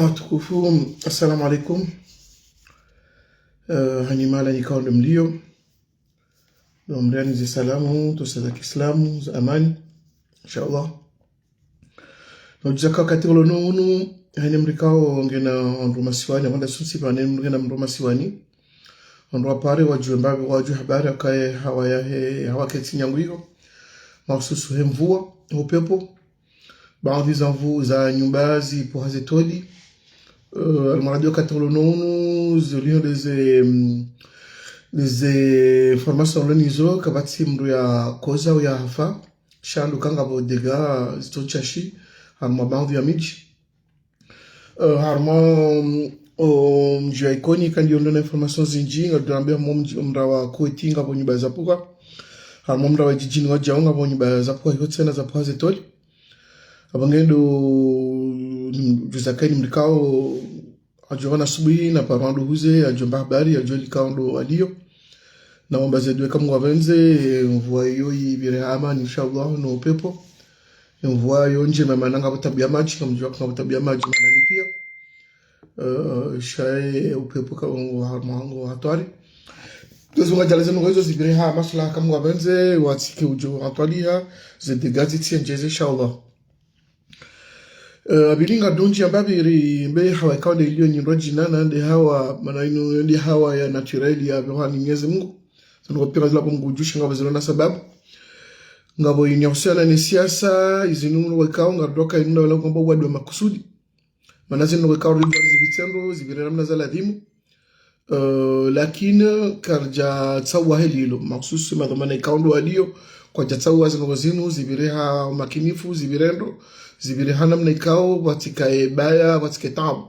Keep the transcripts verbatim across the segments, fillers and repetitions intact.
Watukufu, assalamu alaikum. Eh, hanyu mahala nyikao ndo mlio. Ndo mriani ze salamu, tose za kiislamu, za amani. Inshallah. Nodjuzaka wakati olo nunu, haina mrikao ngena wandru masiwani, wanda sunsi pvane ngena mndru masiwani. Wandru wapare wadjuwe mbapvi, wadjuwe habari yakaye hawa yahe, hawa ketsi nyangu iyo. Mahususu he mvua, he upepvo. Baadhwi za mvu, za nyumba zipvuha ze toli. Eh, almaradi wakati olo nunu, zilio ndeze, mm, ndeze information olo nizo, kapvatsi mndru yakoza au yahafa. Sha ndo ka ngapvo dégâts zitso shashi, harumwa baadhwi ya midji. Eh, harumwa, mm, o, mdji wa Ikoni, kandi yo ndo na information zindji, ngadjo amba harumwa mdji, mraya wa Kuweti, ngapvo nyumba zapvuha. Harumwa mraya wa Djidjini wadjau, ngapvo nyumba zapvuha, iyo tsena zapvuha ze toli. Apvo ngendo, mm, djuza kaini mrikao, adjo wana asubuhi na paro ndo huze, adjo mba habari, adjo likao ndo walio. Na wamba ze dua eka Mungu apvendze, eh, mvua iyo ipvire ha amani, inshallah, no upepvo. Eh, mvua iyo ndjema mana ngapvo tabu ya madji, kamdjuwa ngapvo tabu ya madji, mana ni pia. Eh, sha ye upepvo ka ngo ha-, ngo hatwari. Ndozi ngadjale ze ndrongoo izo zipvire ha maslaha eka Mungu apvendze, watsike udjo hatwari ha, ze dégâts zitsi ndjeze, inshallah. Eh, apvili ngadjo ndji amba pvili mbe hawa ikao nde ilio nyindro djina na nde hawa, mana inu nde hawa ya naturel ya pvehwa ni Mwenyezi Mungu. Zinu pia zilapvo Mungu dju sha ngapvo zilo na sababu. Ngapvo ini yahusiana ne siasa, izinu ngapvo ikao, ngarudjoka inu wala kwamba wadu wa makusudi. Mana zinu ikao ridjo zipvitsendo, zipvire namna za ladhimu. Eh, lakini karidja tsawa heli ilo, mahususu madhwamana ikao ndo walio, kwadja tsawa zinu zinu, zipvire ha umakinifu, zipvire ndro, zipvire ha namna ikao, pvatsike baya, pvatsike tabu.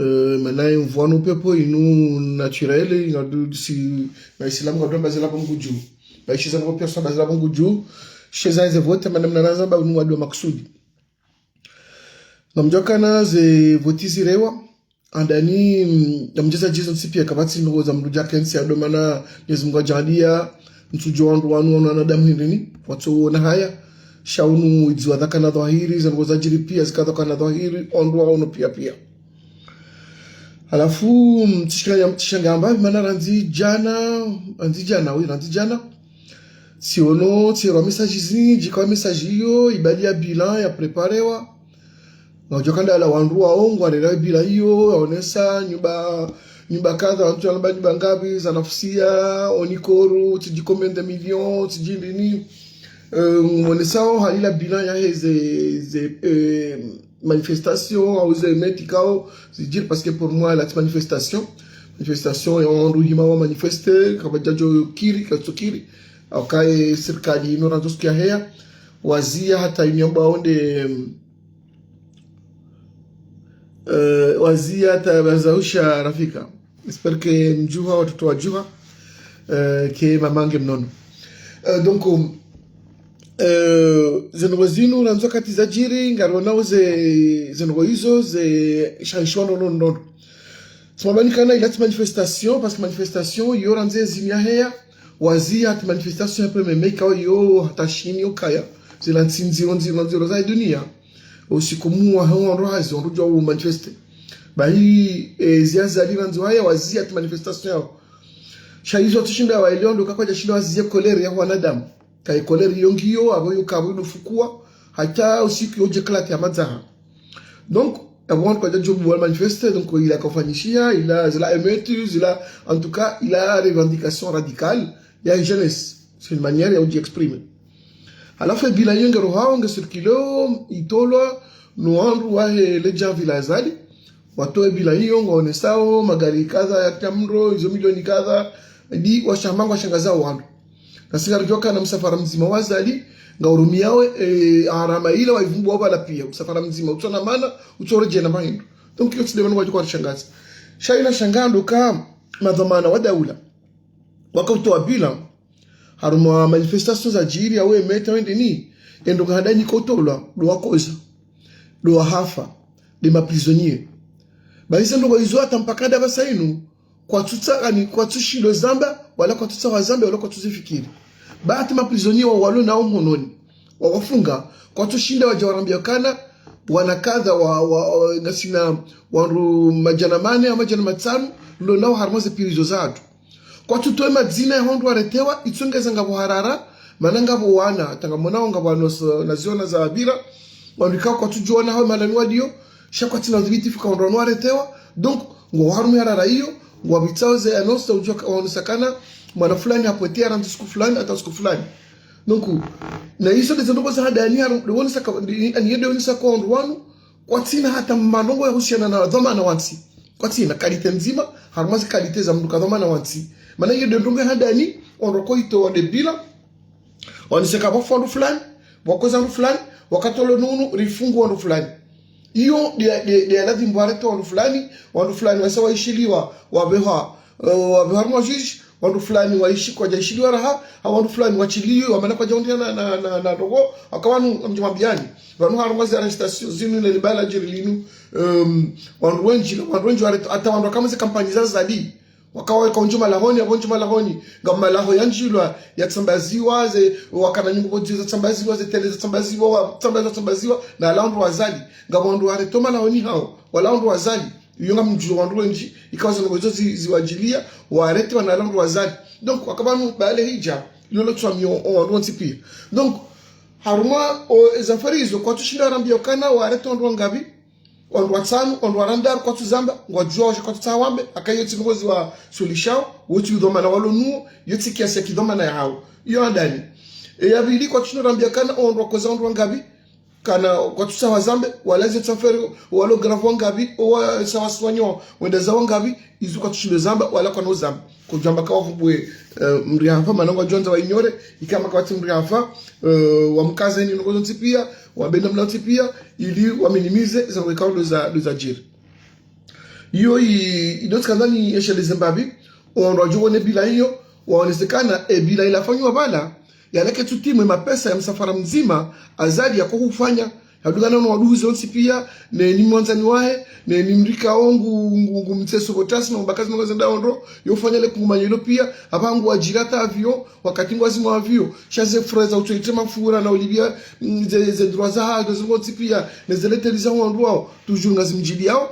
Eh, mana ye mvua no upepvo inu naturel, ngadu si, na Islam ngadu amba zilapvo Mungu dju. Na ishiza ngapvo pia samba zilapvo Mungu dju, sheza eze vote, mana mna naza amba inu wadu wa makusudi. Ngamdjuwa kana ze vote zirewa, handani, mm, ngamdjeza djizo ntsi pia kapvatsi ndrongoo za mndru dja kentsi ya ndo mana Mwenyezi Mungu adjaaliya, ntsudjo wandru wanu, wanu wanadamu hindrini, watso wona haya, sha unu idziwa dhaka na dhwahiri, za ndrongoo zadjiri pia, zika dhaka na dhwahiri, ondru waono pia pia. Halafu, mm, tsishanga, tsishanga amba, mana randzi djana, randzi djana, oui, randzi djana. Tsiono, tsirwa message zindji, kwa message iyo, ibali ya bilan, ya préparewa. Ngadjo kanda ala wandru waongo, warera bilan iyo, waonesa, nyumba, nyumba kadha, wandru wanamba nyumba ngapvi, za nafusia, onikoro, tsidji combien de millions, tsidji ndrini. Euh, onesao, halila bilan ya heze, ze, euh, manifestation, au ze meti kao, zidjiri, parce que pour moi, la manifestation, manifestation, ya wandru hima wa manifeste, kapvadjadjo kiri, katsukiri, au kaye sirikali ino randzi suku ya heya, wazia hata iniamba onde, euh, wazia hata bazausha rafika. J'espère que mdjuha, watoto wadjuha, euh, ke mamange mnono. Euh, donc, euh, ze ndrongoo zinu, randzi wakati zadjiri, ngarionao ze, ze ndrongoo izo, ze shanshwa nono nono. Tsimwambani kana ila tsi manifestation, parce que manifestation, iyo randzi ezimia heya, wazia hata manifestation ya pveme meka iyo hata Shini yo kaya, zila ntsi ndziro, ndziro, ndziro za dunia. Usiku muwa, he wandru hazi, wandru djuwa u manifeste. Bahi, eh, zia zali randzi waya, wazia hata manifestation yao. Sha izo tsushinda waelewa ndo kakwadja shinda waziye colère ya wanadamu. Kaye colère iyo ngiyo, apvo iyo kapvo ino fukua, hata usiku yodje éclater ya madzaha. Donc, apvo wandru kwadjadjo buwa manifeste, donc ila kaufanyishiha, ila zila émeutes, zila, en tout cas, ila revendication radicale ya jeunesse. C'est une manière ya udji exprimer. Halafu e bilan iyo nge rohao nge circuleo, itolwa, no wandru wahe ledja vila Azali, watowe bilan iyo, ngwaonesao, magari kadha ya tamro, izo milioni kadha, ndi washamba ngwashangazao wandru. Nasi ngaridjuwa kana msafara mdzima wa Azali, ngaurumiao, eh, gharama ila waivumbuwa pvala pia, msafara mdzima, utsona mana, utsoredjea na mahindru. Donc, iyo tsi de mana wadjo kwarishangaza. Sha ina shangao ndo ka, madhwamana wa daula. Wakautowa bilan, harumwa manifestation zadjiri, yawe meta wende ni, endo ngahanda nyiko utolwa, ndo wakoza, ndo wahafa, nde ma prisonniers. Bahi ze ndrongoo izo hata mpaka ndapvasa inu, kwatsutsa, ani, kwatsushilo zamba, wala kwatsutsa wazambe, wala kwatsuzifikiri. Ba hata ma prisonniers wa walo nao mhononi, wawafunga, kwatsushinda wadja warambia kana wana kadha wa, wa, wa, ngasina wandru madjana mane, au madjana matsanu, lo nao harumwa ze prison zahatru. Kwatsutowa madzina ya wandru waretewa, itsongeza ngapvo harara, mana ngapvo wana, hata ngamonao ngapvo wanu s-, naziona za pvira, wandru ikao kwatsudjuwa na hao mahalani waliyo, sha kwatsina udhibiti fika wandru wanu waretewa. Donc, ngwao harumwa harara iyo, ngwapvitsao ze annonce za udjuwa ka-, waonesa kana mwana fulani hapotea randzi siku fulani, hata siku fulani. Donc, na izo ndezo ndrongoo za handani, haru-, nde wonesa ka-, ndi-, ani yende wonesa ka wandru wanu, kwatsina hata mandrongoo yahusiana na dhwamana wa ntsi. Kwatsina qualité ndzima, harumwa ze qualité za mndru ka dhwamana wa ntsi. Mana iyo nde ndrongoo ya handani, wandru wakoitowa nde bila, waniseka pvwafu wandru fulani, pvwakoza wandru fulani, wakatolwa nunu, rifungu wandru fulani. Iyo nde, nde, nde ya ladhimu warete wandru fulani, wandru fulani wasa waishiliwa, wapvehwa, eh, wapvehwa harumwa juge, wandru fulani waishi kwadjaishiliwa raha, hau wandru fulani wachiliwa, wamana kwadjahundriana na, na, na, na ndrongoo, haka wanu ngamdjomwambiani. Pvanu harumwa ze arrestations zinu ne libala djiri linu, em, wandru wendji, wandru wendji wareto, hata wandru waka mweze kampanyi za Azali, wakawaeka wendji malahoni, hapvo wendji malahoni, ngapvo malaho yandjilwa, yatsambaziwa, ze, wakana nyungu pvodzio zatsambaziwa, ze télé zatsambaziwa, watsambaziwa, tsambaziwa, na wala wandru wa Azali. Ngapvo wandru wareto malahoni hawo, wala wandru wa Azali. Iyo ngamdjuo wandru wendji, ikao zinu izo zi-, ziwadjilia, warete wana wala wandru wa Azali. Donc, waka pvanu bale hidja, ilo lo tswamio o wandru wontsi pia. Donc, harumwa, o, ze affaires izo, kwatsushinda warambia kana warete wandru wangapvi, wandru watsanu, wandru warandaru, kwatsuzamba, ngwadjuao sha kwatsutsaha wambe, haka iyo tsi ndrongoo ziwasulishao, wo tsi udhwamana walo nuwo, iyo tsi kiasi ya kidhwamana yahawo. Iyo handani. E ya pvili, kwatsushinda warambia kana wandru wakoza wandru wangapvi, kana kwatsutsaha wazambe, wala ze affaires, walo grave wangapvi, owa sawa soignants, wenda za wangapvi, izo kwatsushinda zamba, wala kwana uzamba. Kwadjamba ka wavumbue, eh, mdru yahafa, mana ngwadjo andza wa ignorer, ikao kwatsi mdru yahafa, eh, wamkaze ni ndrongoo zontsi pia, wambe namna yontsi pia, ili wa minimiser, za ngwe ikao ndo za, ndo zadjiri. Iyo i, ido tsikandza ni esheleze mbapvi, o wandru wadjo wone bila iyo, waonese kana, e bila ila fanywa pvala, yaleke tsutimwe mapesa ya msafara mdzima, Azali yakohufanya, yadungana no waduhu zontsi pia, ne ni mwandzani wahe, ne ni mdru ikao ngu, ngu, ngu mtseso pvo tasi, no mbakazi no ngazenda ondro, yofanya le kungumanya ilo pia, hapvo nguwadjiri hata avion, wakati ngwazimwa avion, sha ze frais za utsoitre mafura na ulipvia, mm, ze, ze droits zahahe, ze ndrongoo zontsi pia, ne ze leteli za wandru wao, toujours ngazimdjiliao,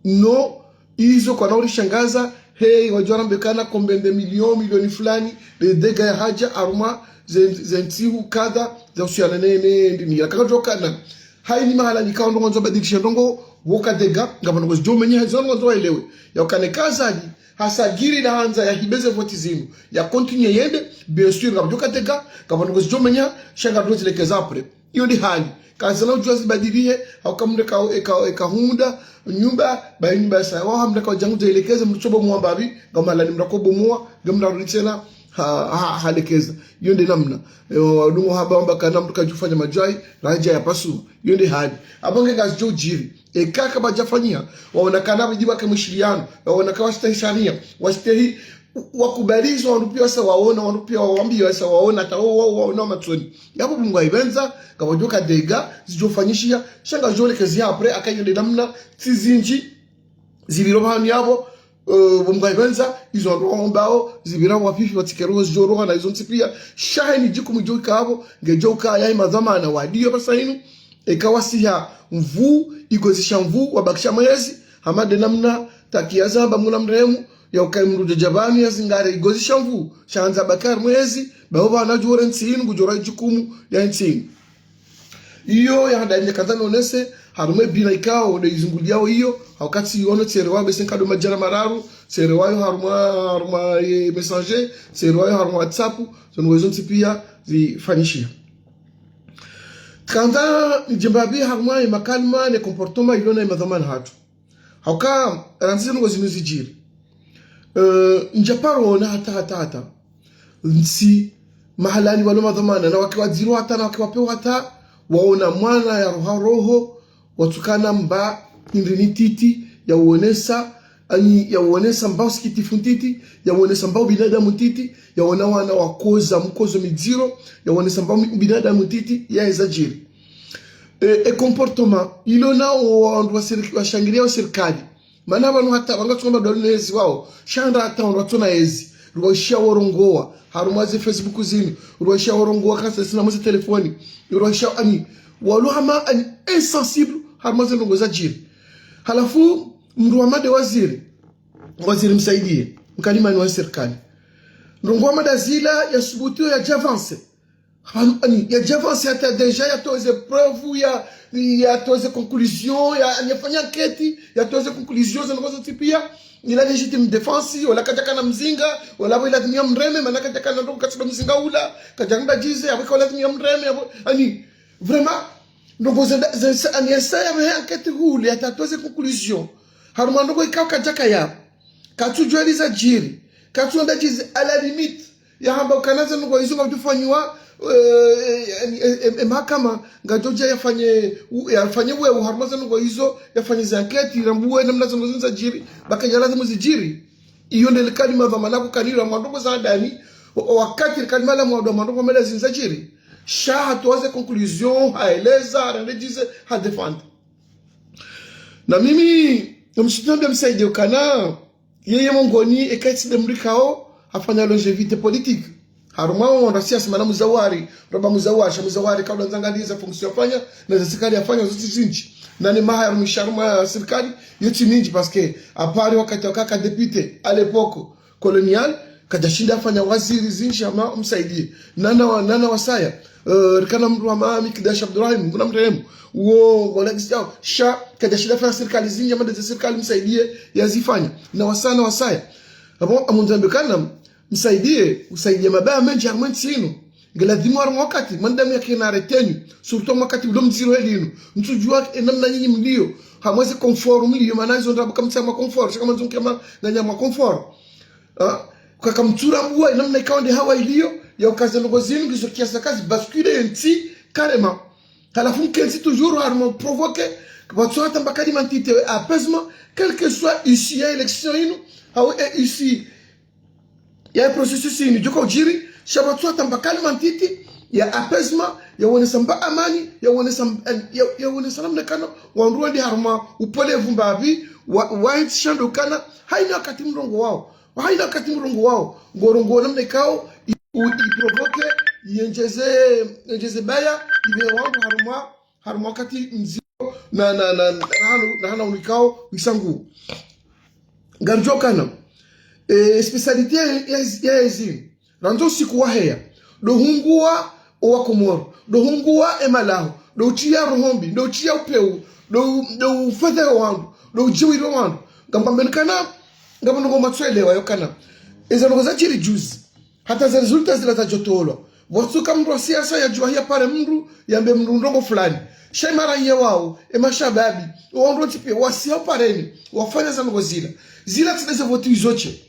no, izo kwana urishangaza, hey, wadjo warambe kana combien de millions, milioni fulani, le dégât yahadja, harumwa, ze, ze ntsihu kadha, za uhusiana ne, ne, ndini. Yaka kadjo kana, haini mahala nikao ndrongoo ndzo badilisha ndrongoo, woka dégât, ngapvo ndrongoo zidjo menya, hazi ndrongoo ndzo waelewe. Yaka ne ka Azali, hasagiri na handza yahibe ze voti zinu, ya continuer yende, bien sûr, ngapvo djo ka dégât, ngapvo ndrongoo zidjo menya, sha ngapvo zilekeza après. Iyo nde hali. Kazina udjuwa zibadilihe, hauka mdru eka, eka, eka hundra nyumba, bayi nyumba yasa, wao hamdru eka wadjangudja yelekeze, mdru tsobomowa mbapvi, ngamahalani mdru akobomowa, nge mdru arudi tsena, ha, ha, halekeza. Iyo nde namna. E, wadungo hamba wamba kana mdru kadjufanya madjwayi, radja ya pasua. Iyo nde hali. Hapvo nge ngazidjo udjiri. Eka kapvadjafanyiha, waona kana pvidjibu wake mwishiliano, waona ka wastehi sharia, wastehi, wakubali izo wandru pia wasa waona, wandru pia wawambiya wasa waona, hata wo, wo, waona wa matsoni. Yapvo Mungu ayipvendza, ngapvo djo ka dégât, zidjofanyishiha, sha ngazidjo lekeziha après, haka iyo nde namna, tsi zindji, zipvira pvahanu yapvo, eh, Mungu ayipvendza, izo wandru waombao, zipvira pvwa fifi, pvwa tsikero, zidjo roha na izo ntsi pia, sha haini djukumu djo ikapvo, ngedjo ukaya ima dhwamana, wadiyo pvasa inu, eka wasiha nvuu, igozisha nvuu, wabakisha mwezi, hama nde namna, takiya zamba mula mrehemu, ya ukayi mdru djadja pvanu ya zingare igozisha nvuu, sha handza abaki mwezi, bawo pvanu djuwo re ntsi inu, ngudjo ra idjukumu ya ntsi inu. Iyo ya handani kandza nonese, harumwa e bila ikao, nde izinguliyao iyo, ha wakati yono tsere wa bese nkado madjana mararu, tsere wayo harumwa, harumwa, e, Messenger, tsere wayo harumwa WhatsApp, zo ndrongoo izo ntsi pia zifanyishiha. Kandza nidje mbapvi harumwa e makalima ne comportement ilo na e madhwamana hatru. Hauka, randzi ze ndrongoo zinu zidjiri. Eh, ndjaparo ona hata, hata, hata. Ntsi, mahalani walo madhwamana, na wake wadziro hata, na wake wapeo hata, waona mwana ya roha roho, watsukana mba, indri ni titi, ya uonesa, ani ya uonesa mba usikitifu ntiti, ya uonesa mba ubinadamu ntiti, ya ona wana wakoza, mkozo midziro, ya uonesa mba ubinadamu ntiti, ya eza djiri. E, e comportement, ilo nao wandru wa sirk-, washangiriya wa sirikali. Mana pvanu hata, pvanga tsonga mdru ne ezi wao, sha handa hata wandru watsona ezi. Rwaisha worongoa harumwa ze Facebook zinu, rwaisha worongoa kasa sina mwa ze telefoni, rwaisha ani, walo hama ani insensible harumwa ze ndrongoo zadjiri. Halafu mndru wa mada waziri, waziri Msaidie, mkalimani wa sirikali, ndrongoo wa mada zila yasubutu yadja avancer. Hapvanu, ani, yadja avancer hata déjà yatoze preuve, ya, yatoze conclusion, ya, ani, yafanya enquête, yatoze conclusion, ze ndrongoo zontsi pia. Il a légitime défense, wala kadjakana mzinga, wala pvo ilazimu yamreme, mana kadjakana ndrongoo katsiba mzinga ula, kadjakana djize, apvo ka ilazimu yamreme, apvo, ani, vraiment, ndrongoo ze, ze, ze, ani, esa ya enquête hule, hata yatoze conclusion. Harumwa ndrongoo ikao kadjakaya. Katsudjuwa zadjiri. Katsuwona djize, à la limite, yahamba ukana ze ndrongoo izo ngapvo fanyiwa, eh, eh, eh, eh, mahakama, ngadjodja yafanye, u-, yafanye wewu harumwa ze ndrongoo izo, yafanye ze enquête, irambuwe namna ze ndrongoo zinu zadjiri, ba kayidja lazimu zidjiri. Iyo nde le kalima pvamana kukanira mwa ndrongoo za ndani, o, o wakati le kalima la mwando mwa ndrongoo mela zinu zadjiri. Sha hatowa ze conclusion, haeleza, harende djize, hadéfendre. Na mimi, namshitambia Msaidie ukana, yeye mongoni, eka tsi nde mndru ikao, hafanya longévité politique. Harumwa wo wana siasa mana Muzawari, roba Muzawari, sha Muzawari, kaula ndzangaliza fonction yafanya, na za sirikali yafanya, zontsi zindji. Na ne maha yarumisha harumwa sirikali, yo tsi mindji, parce que, à part wakati wakaka député, à l'époque, colonial, kadjashinda afanya waziri zindji hama Msaidie. Nana wa, nana wasaya. Eh, rikana mndru hama Mikdash Abdurahim, Mngu namrehemu. Wo, wo Alex Jao, sha, kadjashinda afanya sirikali zindji hama ndeze sirikali Msaidie yazifanya. Na wasaya, na wasaya. Apvo, amundzambe kana, Msaidie, usaidia mabaya mendji harumwa entsi inu. Ngeladhimu harumwa wakati, mwanadamu yakena retenu. Surtout wakati ulo mdziro heli inu. Mtsudjuwa enamna nyinyi mlio. Hamwezi confort mlio, mana izo ndrabo kamtsa mwa confort, shaka mandzo mkema nganya mwa confort. Ha? Kaka mtsura mbuwa, enamna ikao nde hawa ilio, ya ukaza ndrongoo zinu, ngizo kiasi kazi basculer entsi, carrément. Halafu mkentsi toujours, harumwa provoquer, kapvatsu hata mba kalima ntiti, apaisement, quel que soit issue ya élection inu, hau e issue ya processus inu djoka udjiri, sha pvatsu hata mba kalima ntiti ya apaisement, ya wonesa mba amani, ya wonesa mb-, ya, ya wonesa namna kana, wandru wende harumwa upole vumbavi, wa, wa entsi sha ndo kana, haina wakati mrongo wao. Haina wakati mrongo wao. Ngorongo namna ikao, i, u, i provoquer, yendjeze, yendjeze baya, ibe wandru harumwa, harumwa wakati mdziro, na, na, na, na, na hanu, na hana unikao, wisangu. Ngaridjo kana, eh, spécialité ya, ya, ya ezi. Randzi usiku waheya. Ndo hunguwa owa Komoro. Ndo hunguwa emalaho. Ndo utsiya rohombi. Ndo utsiya upeu. Ndo, ndo ufedhe wandru. Ndo udjiwiri wandru. Ngamba mbeni kana, ngamba ndrongoo mwatsuelewa yo kana. Eza ndrongoo zadjiri juzi. Hata ze résultats zila zadjotolwa. Pvwatsuka mndru wa siasa yadjuwa hiya pare mndru, yambe mndru ndrongoo fulani. Sha imara iye wao, emashababi, owandru wontsi pia, wasiya upareni, wafanya za ndrongoo zila. Zila tsi ndeze vote izo she.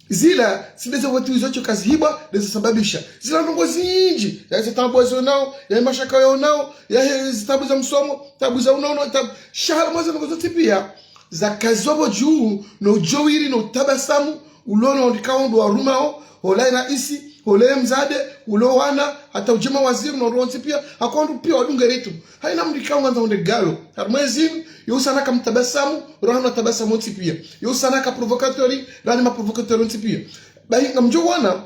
Zila tsi ndeze vote izo she kazihibwa, ndeze sababisha. Zila ndrongoo zindji, ya ze taabu wazo nao, ya mashaka yao nao, ya he, ze taabu za msomo, taabu za unono, taabu. Sha harumwa ze ndrongoo zontsi pia, zakaziwa pvo dju, no udjiwiri, no utabasamu, ulo no ndikao ndo warumao, hole raisi, hole mdzadze, ulo wana, hata udje mawaziri no wandru wontsi pia, hako wandru pia wadunge ritu. Haina mndru ikao ngwandzo hunde galo. Harumwa ezinu, yo usana kamtabasamu, rahana tabasamu wontsi pia. Yo usana ka provocateur, rahana ma provocateur wontsi pia. Bahi ngamdjo wana,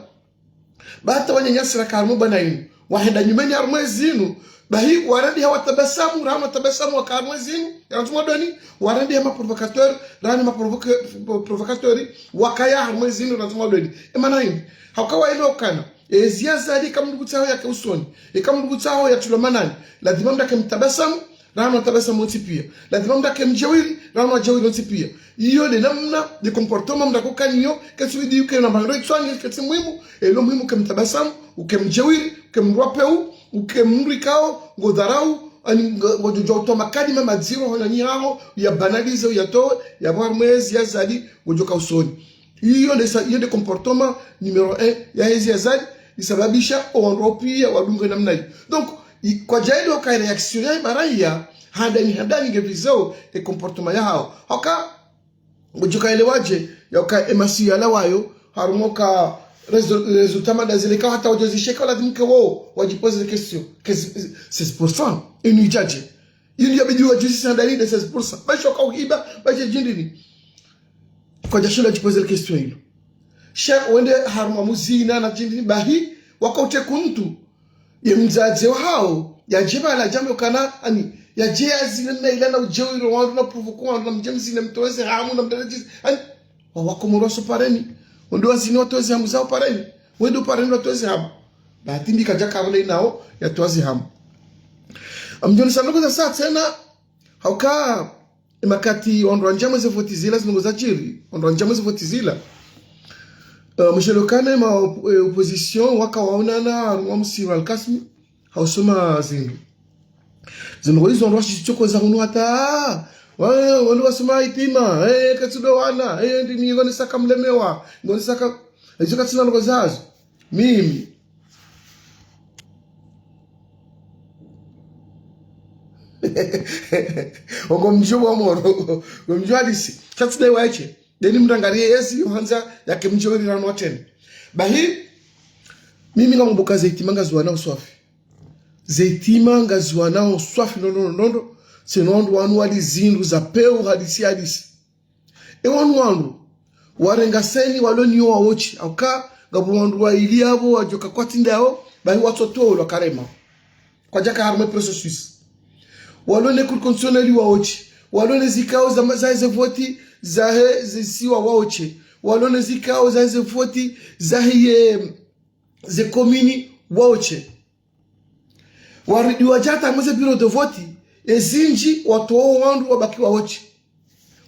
ba hata wananyasi raka harumwa bana inu. Wahenda nyumeni harumwa ezinu. Bahi warendeha watabasamu, rahana tabasamu waka harumwa ezinu. Randzi mwadoni, warendeha ma provocateur, rahana ma provoca-, provocateur, wakaya harumwa ezinu, randzi mwadoni. Emana hindri. Hauka waelewa ukana. Ezi ya Azali eka mndru kutsaho yake usoni. Eka mndru kutsaho yatulwe manani. Lazima mndru ake mtabasamu, rahana tabasamu wontsi pia. Lazima mndru ake mdjiwiri, rahana djiwiri wontsi pia. Iyo nde namna, nde comportement mndru ake ukaniyo, ketsi widi uke na mahando itswani, ketsi muhimu, elo muhimu uke mtabasamu, uke mdjiwiri, uke mndru wa peu, uke mndru ikao, ngodharau, ani ngo, ngodjo utowa makalima madziro, hona nyi haho, uya banaliser, uyatowe, yapvo harumwa ezi ya Azali, ngodjo ka usoni. Iyo nde sa, iyo nde comportement numéro un ya ezi ya Azali, isababisha owandru pia wadunge namna iyo. Donc, i, kwadjaelewa ka réaction ya imaraya, handani, handani nge visé o, e comportement yahao. Hauka, ngodjo ka elewadje, yauka emasiya lawayo, harumwa ka résu-, résultat mada zile ka hata wadjo zisheka lazima ke wo, wadjipoze question. Que c'est, c'est pour ça, inu idjadje. Inu yabidi wadjuzise handani nde seize pour cent. Bahi shoka uhiba, bahi djindrini. Kwadjashinda djipoze question inu. Sha wende harumwa muzina na djindri bahi, waka utreku mndru. Ye mdzadze wahawo, yadje pvala yadje yambe ukana, ani, yadje yazine na ila na udjeuri wandru na pvuvu kwa wandru na mdje mzine mtowe ze hamu na mdadadjizi. Ani, wa Wakomoro waso pareni. Wende wazine watowe ze hamu zawo pareni. Wende upareni watowe ze hamu. Bahati mbi kadjaka pvala inawo, yatowa ze hamu. Ngamdjo nisa ndrongoo za saya tsena, hauka, emakati wandru wandjia mwe ze voti zila, zindrongoo zadjiri, wandru wandjia mwe ze voti zila. Eh, mshelokane ma op-, eh, opposition, waka waonana, wa msiru Al-Kasmi, hausoma zindru. Zindrongoo izo wandru washitsoko za hunu hata, wa-, wandru wasoma hitima, eh, katsudo wana, eh, ndi ni ngoni saka mlemewa, ngoni saka, izo katsina ndrongoo zazo. Mimi. Ongo mdjo wa moro, ongo mdjo halisi. Sha tsi ndayi waye she. Ndeni mndru angalie yezi, yohandza, yake mdjo rirano watene. Bahi, mimi ngambuka ze hitima ngaziwanao swafi. Ze hitima ngaziwanao swafi ndrondro ndrondro, tsena wandru wanu wali zindru za pewu hadisi hadisi. E wanu wandru, warenga seni walo niyo wawotshe, hauka, ngapvo wandru waili yapvo wadjoka kwatsi ndawo, bahi watsotolwa karema. Kwadjaka harumwa e processus. Walo ne Cour constitutionnelle wawotshe, walo ne zikao za ma-, za ze voti, zahe ze siwa wawotshe, walo ne zikao za ze voti, zahe ye, ze commune wawotshe. Warudi wadja hata mwe ze bureau de vote, ezindji watowa wandru wabaki wawotshe.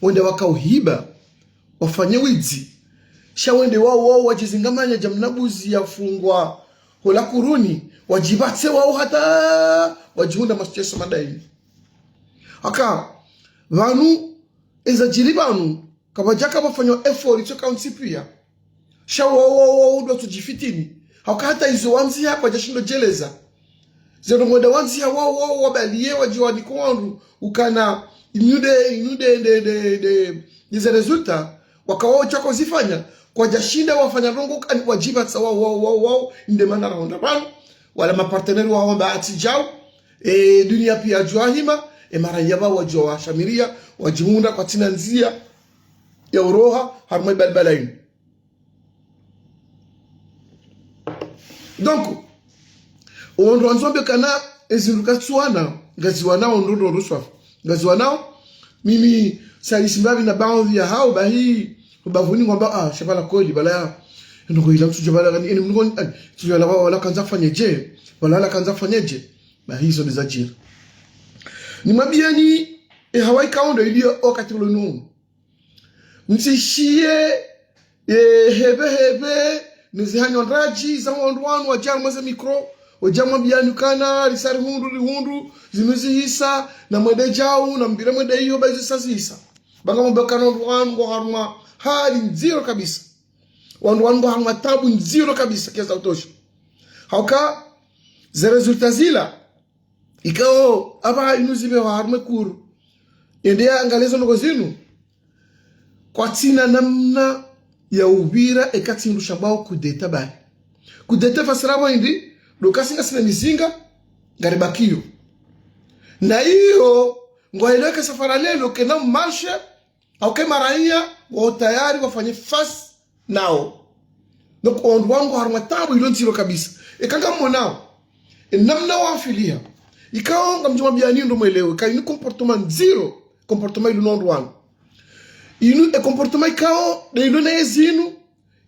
Wende waka uhiba, wafanye widzi. Sha wende wawo, wawo, wadjizingamanya dja mna mbuzi yafungwa, hola kuruni, wadjipvatse wawo hata, wadjihundra masiteso madaini. Haka, pvanu, ezadjiri pvanu, kapvadjaka pvafanywa effort itsoka untsi pia. Sha wawo, wawo, wawo, ndo tsudjifitini. Hauka hata izo wandziha kwadjashindo djeleza. Zeno mwenda wandziha wawo, wawo, wabaliye, wadjiwaniko wandru, ukana, inu nde, inu nde, nde, nde, nde, nde ze résultat, waka wawo tsoko zifanya, kwadjashinda wafanya ndrongoo, kani wadjipvatsa wawo, wawo, wawo, wawo, nde mana rahondra pvanu, wala ma partenaires wawo wamba atsi djau, e, dunia pia djuwa hima, e, maraya pvao wadjuwa washamiria, wadjihundra kwatsina ndzia, ya uroha, harumwa ibalibala inu. Donc, wandru wandzo wambe kana ezindru katsuwana, ngaziwanao ndrondro ndrondro swafi. Ngaziwanao, mimi, sali simbavi na baadhi ya hao, bahi, ubavuni ngwamba, ah, sha pvala kweli, pvala ya, ndrongoo ila mtsudja pvala kani, eni mndru koni, ani, mtsudja pvala, pvala kandza fanye dje, pvala kandza fanye dje, bahi izo ndezadjiri. Nimwambieni, e hawa ikao ndo iliyo wakati ulo nunu. Mtsishiye, e, hebe hebe, ne zihanywa ndradji, za wandru wanu, wadja mwa ze micro, wadja mwambiani ukana, risa rihundru, rihundru, zinu zihisa, na mwende djau, na mpvire mwende iyo, ba izo zisa zihisa. Ba ngamwambe ukana wandru wanu, ngwao harumwa hali ndziro kabisa. Wandru wanu ngwao harumwa tabu ndziro kabisa, kiasi za utosha. Hauka, ze résultat zila, ikao, apvaha inu zipvehwa harumwa e Cour. Yende yaangalie zo ndrongoo zinu. Kwatsina namna ya upvira eka tsi ndru shambwao coup d'État bahi. Coup d'État fasiri yapvo hindri, ndo kasi ngasina mizinga, ngaribakiyo. Na iyo, ngwaelewa eka safari lelo, kena marche, hauka e maraya, wao tayari wafanye face nawo. Donc, wandru wanu ngwao harumwa tabu ilo ndziro kabisa. Eka ngamwonao, e namna wafiliha. Ikao ngamdjo mwambiani ndo mwelewe, eka inu comportement ndziro, comportement ilo no wandru wanu. Inu e comportement ikao, nde ilo na yezi inu,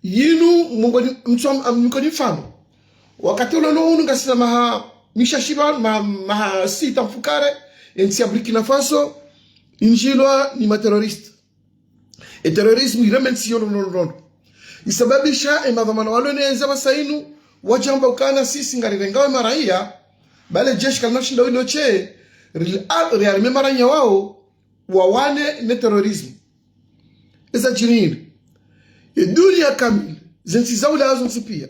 yinu, mungoni, mtswa, am-, mungoni mfano. Wakati ulo no unu ngasina maha, mishashi pvanu, ma-, maha sita mfukare, entsi ya Burkina Faso, indjilwa ni ma terroristes. E terrorisme ireme ntsi iyo ndrondro ndrondro. Isababisha e madhwamana walo ne eza pvasa inu, wadjamba ukana sisi ngarirengao e maraya, bale jeshi kalina shinda wilo she, ri-, a-, riarme maraya wao, wawane ne terrorisme. Ezadjiri hindri. E dunia kamili, ze ntsi za Ulaya zontsi pia.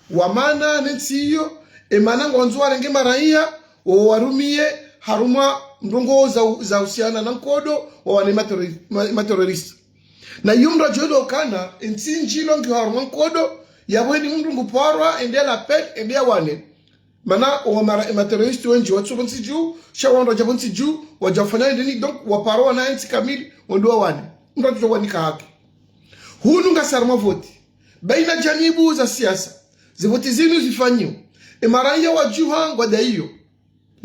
Wamana ne ntsi iyo, e mana ngwandzo warenge maraya, wawarumiye, harumwa ndrongoo za u-, zahusiana na nkodo, wawane ma terrori-, ma-, ma terroristes. Na iyo mndru adjo elewa ukana, e ntsi ndjilo ngiyo harumwa nkodo, yapvo eni mndru nguparwa, ende ya la paix, ende yawane. Mana, wa mara-, ma terroristes wendji watsu pvo ntsi dju, sha wandru wadja pvo ntsi dju, wadja ufanya ndeni, donc, waparwa na e ntsi kamili, wandru wawane. Mndru adjo wanika haki. Hunu ngasi harumwa voti. Baina janibu za siasa, zivoti zinu zifanyiwa, e maraya wadjuha ngwadaiyo.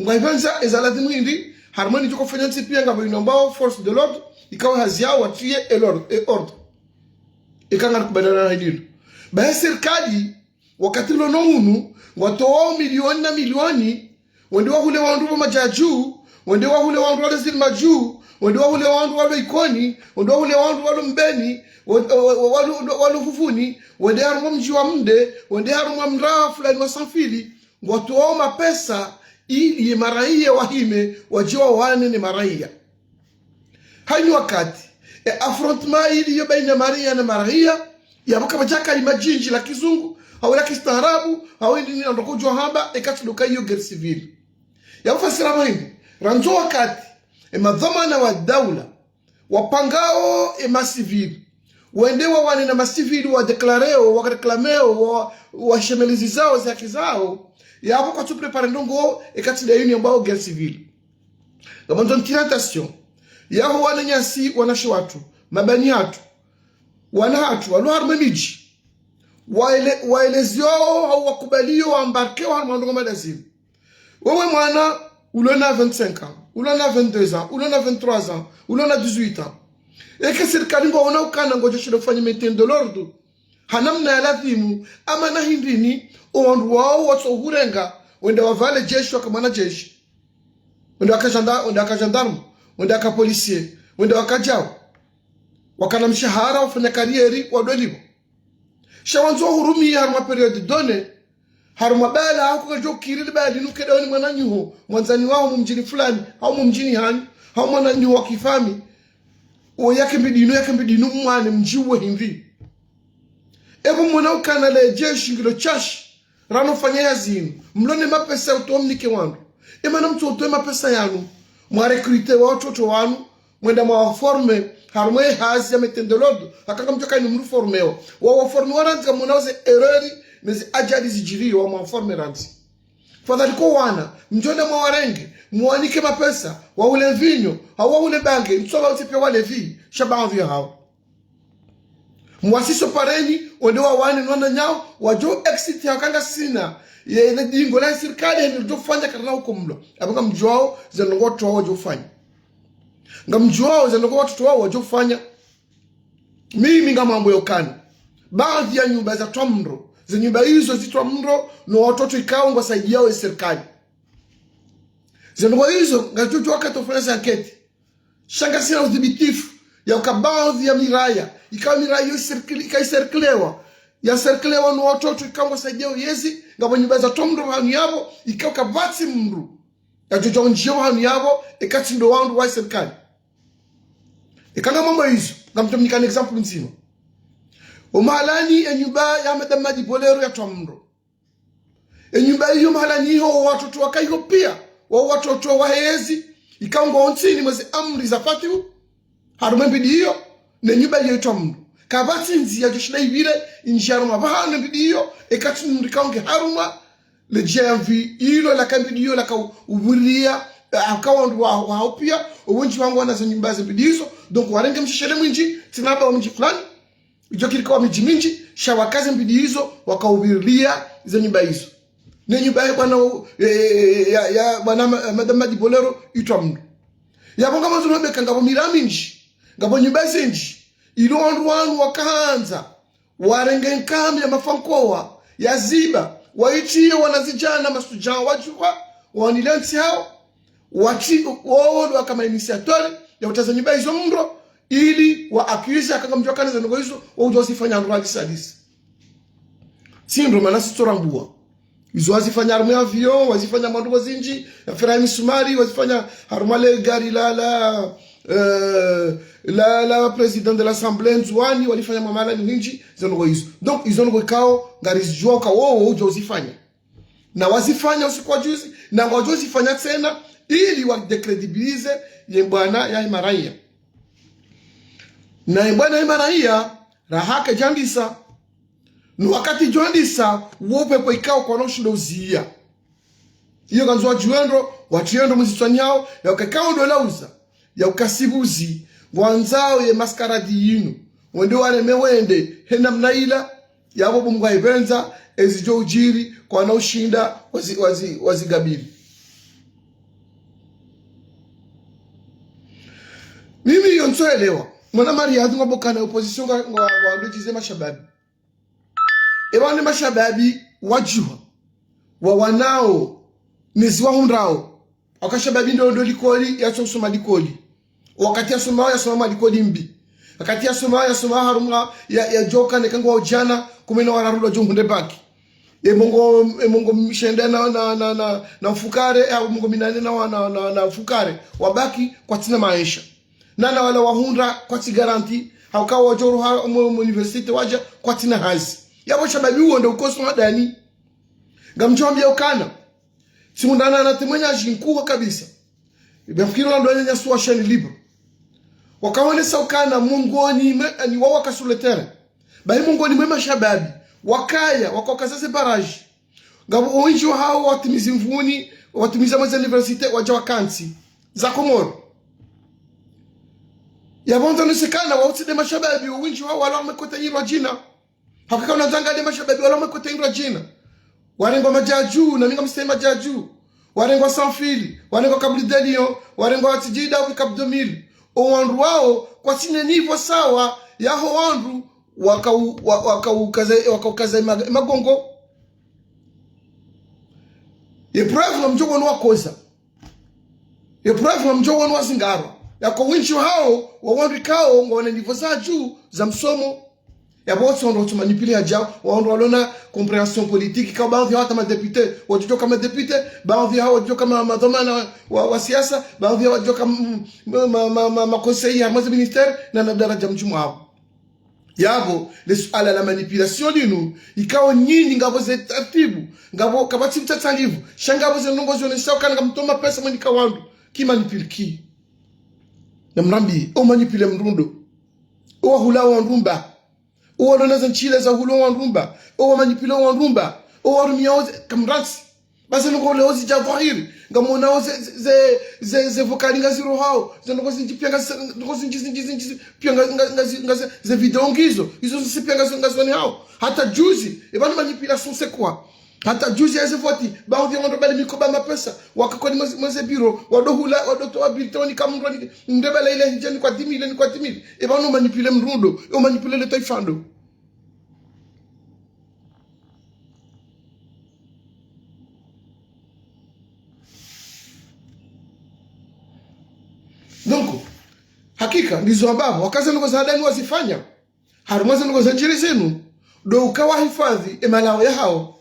Ngwaipvandza eza ladhimu hindri, harumwa nidjo kofanya ntsi pia ngapvo inu ambao force de l'ordre, ikao hazi yao watriye e l'ordre, e ordre. Ika ngari kubadana na hidilo. Baye sirikali, wakati lono unu, ngwatoao milioni na milioni, wende wahule wandru wa Madjadjuu, wende wahule wandru walo Zilimadjuu, wende wahule wandru walo Ikoni, wende wahule wandru walo Mbeni, wende, wa-, wa-, walo, walo Fufuni, wende harumwa mdji wa Mde, wende harumwa mraa fulani wa Sanfili, ngwatoao mapesa ili ye maraya wahime, wadje wawane ne maraya. Haini wakati, e affrontement iliyo baina maraya na maraya, yapvo kapvadjaka lima djindji la kizungu, hau la kistaarabu, hau hindri ni ndrongoo udjo hamba, eka tsi ndo uka iyo guerre civile. Yapvo fasiri hindri, randzi wakati, e madhwamana wa daula, wapangao e masivili, wende wawane na masivili, wadéclareo, waréclameo, wa, washemelezao ze haki zao, yapvo kwatsu préparer ndrongoo, eka tsi nda inu yambwao guerre civile. Ngamwandzo nitire attention yaho wananyasi, wanashe watru, mabani hatru, wana hatru, walo harumwa e midji, waele-, waeleziwao, hau wakubaliyo, waembarqueo harumwa ndrongoo madazini. Wewe mwana, ulo na vingt-cinq ans, ulo na vingt-deux ans, ulo na vingt-trois ans, ulo na dix-huit ans. Eka sirikali ngwaona ukana ngodjo shinda ufanye maintien de l'ordre, ha namna ya ladhimu, ama na hindri ni, o wandru wao watso hurenga, wende wavale jeshi, waka mwanajeshi, wende waka janda-, wende waka gendarme, wende waka policier, wende waka djau, wakana mshahara, wafanya carrière, wadolipvwa. Sha wandzo hurumia harumwa période donnée, harumwa bala, hau kukadjo kiri li bala linu keda weni mwananyaho, mwandzani waho mu mdjini fulani, hau mu mdjini hanyu, hau mwananyaho wa kifamiyi, o yake mbidi inu, yake mbidi inu, mwane mdji uwe hindri. Epvo mwona ukana le jeshi ngilo shashi, rano fanya hazi inu, mlo ne mapesa ya utoa mnike wandru. Emana mtso utoa mapesa yanu, mwa recruter watoto wanu, mwende mwawaforme harumwa e hazi ya maintien de l'ordre, haka ngamdjo kana mdru formewa. Wawaformewa randzi, kamwonao ze erreur, ne ze ajali zidjiriyo, wamwaforme randzi. Fadhali ko wana, mdjo nde mwawarenge, mwanike mapesa, wahule mvinyo, hau wahule bange, mtsoba utsi pia walevi, sha baadhwi yahao. Mwasiso pareni, wende wawane no wananyaho, wadjo exciter haka ngasina, ye, ne dingo la sirikali, hende lidjo fanya karina ukomlo. Apvo ngamdjuao, ze ndrongoo watru wao wadjo fanya. Ngamdjuao, ze ndrongoo watru wao wadjo fanya. Mimi ngamwambo yokana, baadhwi ya nyumba zatwa mndro, ze nyumba izo zitwa mndro, no watoto ikao ngwasaidiao ye sirikali. Ze ndrongoo izo, ngadjodjo wakati ufanya ze enquête. Sha ngasina udhibitifu, ya uka baadhwi ya miraya, ikao miraya iyo circule-, ikao icerculewa, yacerculewa no watoto ikao ngwasaidiao yezi, ngapvo nyumba zatwa mndro pvahanu yapvo, ikao kapvatsi mndru yadjodja undjia pvahanu yapvo, eka tsi ndo wandru wa sirikali. Eka ngamwambo izo, ngamdjo mnikani exemple ndzima. O mahalani e nyumba ya Madame Madi Bolero yatwa mndro. E nyumba iyo mahalani iho, watoto waka iho pia, wa watoto wahe yezi, ikao ngwao ntsini mwa ze amri za Fatihu, harumwa e mbidi iyo, ne nyumba iyo itwa mndro. Kapvatsi ndziya yadjo shinda ipvire, indjie harumwa pvahanu e mbidi iyo, eka tsi mndru ikao nge harumwa, le djiya ya mvi ilo laka mbidi iyo laka u-, upvuria, eh, haka wandru wa, wahao pia, owendji wahangu wana ze nyumba ze mbidi izo, donc warenge msheshere mwindji, tsi namba wa mdji fulani, idjo kiri ka wa midji mindji, sha waka ze mbidi izo, waka upvirilia ze nyumba izo. Ne nyumba ye bwana u-, eh, ya, ya bwana ma-, Madame Madi Bolero, itwa mndro. Yapvo ngamwandzo nihwambe ka ngapvo miraya mindji, ngapvo nyumba zindji, ilo wandru wanu wakahandza, warenge nkamu ya mafankowa, ya ziba, waitiye wanazidjana masudjaa wadjuha, wawanile ntsi hao, wati, wowo ndo waka ma initiateur ya utaza nyumba izo mndro, ili wa accuse haka ngamdjo kana ze ndrongoo izo, wa udjo zifanya ndro hadisi hadisi. Tsi ndro mana sitso rambua. Izo wazifanya harumwa avion, wazifanya mwa ndrongoo zindji, ya fera ya misumari, wazifanya harumwa le gari la, la, eh, la, la président de l'Assemblée Ndzuani, walifanya mwa mahalani hindji, ze ndrongoo izo. Donc, izo ndrongoo ikao, ngarizidjuao ka wowo udjo uzifanya. Na wazifanya usiku wa juzi, na ngwadjo zifanya tsena, ili wa décrédibiliser ye bwana yahe maraya. Na ye bwana yahe maraya, raha yake djandisa. No wakati djwandisa, wo upepvo ikao kwana ushindo uziya. Iyo ngandzo wadjuwe ndro, watriye ndro muzitswani hawo, ya uka ikao ndo lauza, ya uka sibuzi, ngwandzao ye mascarade yinu, wende wareme wende, he namna ila, Yapvo bo Mngu ahipvendza, ezidjo udjiri, kwana ushinda, wazi, wazi, wazigabili. Mimi iyo ntsuelewa. Mwana Maria hatu ngapvo kana opposition nga, nga, nga wandru djize mashababi. Epvanu mashababi wadjuha. Wa wanao. Nezi wahundrao. Aka shababi ndo, ndo likoli, yatso usoma likoli. Wakati yasomao, yasoma mwa likoli mbi. Wakati yasomao, yasoma harumwa, ya, yadjoka neka ngwao djana, kume na wararu wadjo hundre bac. Emongo, emongo mishenda na, na, na, na, na mfukare, au mongo minane na, na, na, na mfukare. Wa bac, kwatsina maesha. Nana wala wahundra, kwatsi garanti, hauka wadjo ruha, mu, mu université wadja, kwatsina hazi. Yapvo shababi uwo ndo ukoso madani. Ngamdjo wambia ukana. Tsimundana na temwenya djinkuwa kabisa. Ibe fikiri na ndwanya nyasuwa chaîne libre. Wakaonesa ukana mongoni mwe, ani wawo waka sur le terrain. Bahi mongoni mwe mashababi. Wakaya, wakaukaza ze barrage. Ngapvo owindji wahao watimizi mvuni, watimiza mwezi université, wadja wakantsi. Za Komoro. Yapvo ndza nusekana, wautsi de mashababi, owindji wahao wala wamekota nyirwa djina. Hakika unadzangalia mashababi wala wamekota indra djina. Warengwa Madjadju, na mi ngamsema Madjadju. Warengwa Sanfili, warengwa Kabli de Lion, warengwa Tijida au Cap deux mille. O wandru wao, kwatsina niveau sawa, yaho wandru, wakau, wa, wakaukaza, wakaukaza ma, magongo. Ye preuve ngamdjo wonu wakoza. Ye preuve ngamdjo wonu wazingarwa. Yako windji hao, wa wandru ikao, ngwana niveau za dju, za msomo. Yapvo wotsi wandru watsu manipulé hadjao, wandru walona compréhension politique, ka baadhwi hata madéputé, wadjudjo ka madéputé, baadhwi hao wadjudjo ka ma, madhwamana wa, wa siasa, baadhwi hao wadjudjo ka, mm, ma, ma, ma, ma, ma conseiller, harumwa ze ministère, na, na daraja mdjumwa hao. Yapvo, le suala la manipulation linu, ikao nyinyi ngapvo ze taratibu, ngapvo kapvatsi mtsatsangivu, sha ngapvo ze ndrongo zionesao kana ngamtoma pesa mwenika wandru, ki manipule ki. Namrambi, o manipule mndru ndo. O wahula wandru mba. O walona ze ntsila za hula wandru mba. O wamanipula wandru mba. O warumiao ze, kamrantsi. Ba ze ndrongo leo zidja dhwahiri. Ngamonao ze, ze, ze, ze, ze vocal ngazirohao. Ze ndrongo zindji pia ngazi, ndrongo zindji, zindji, zindji, pia nga, nga, ngazi, ngazi, ze video ngizo. Izo zontsi pia ngazi, ngazionao. Hata juzi, epvanu manipulation c'est quoi ? Hata juzi ya ze voti, baadhwi ya wandru wabali mikoba mapesa, wakakoni mweze, mweze biro, wado hula, wado towa bulletin wanika mndru ni, mndru bala ile hidja nikwa dix mille, nikwa dix mille. Epvanu manipule mndru ndo, o manipule le taifa ndo. Donc, hakika, ndizo ambapvo, waka ze ndrongo za handani wazifanya. Harumwa ze ndrongo zadjiri zinu, ndo uka wahifadhwi, emalaho yahao,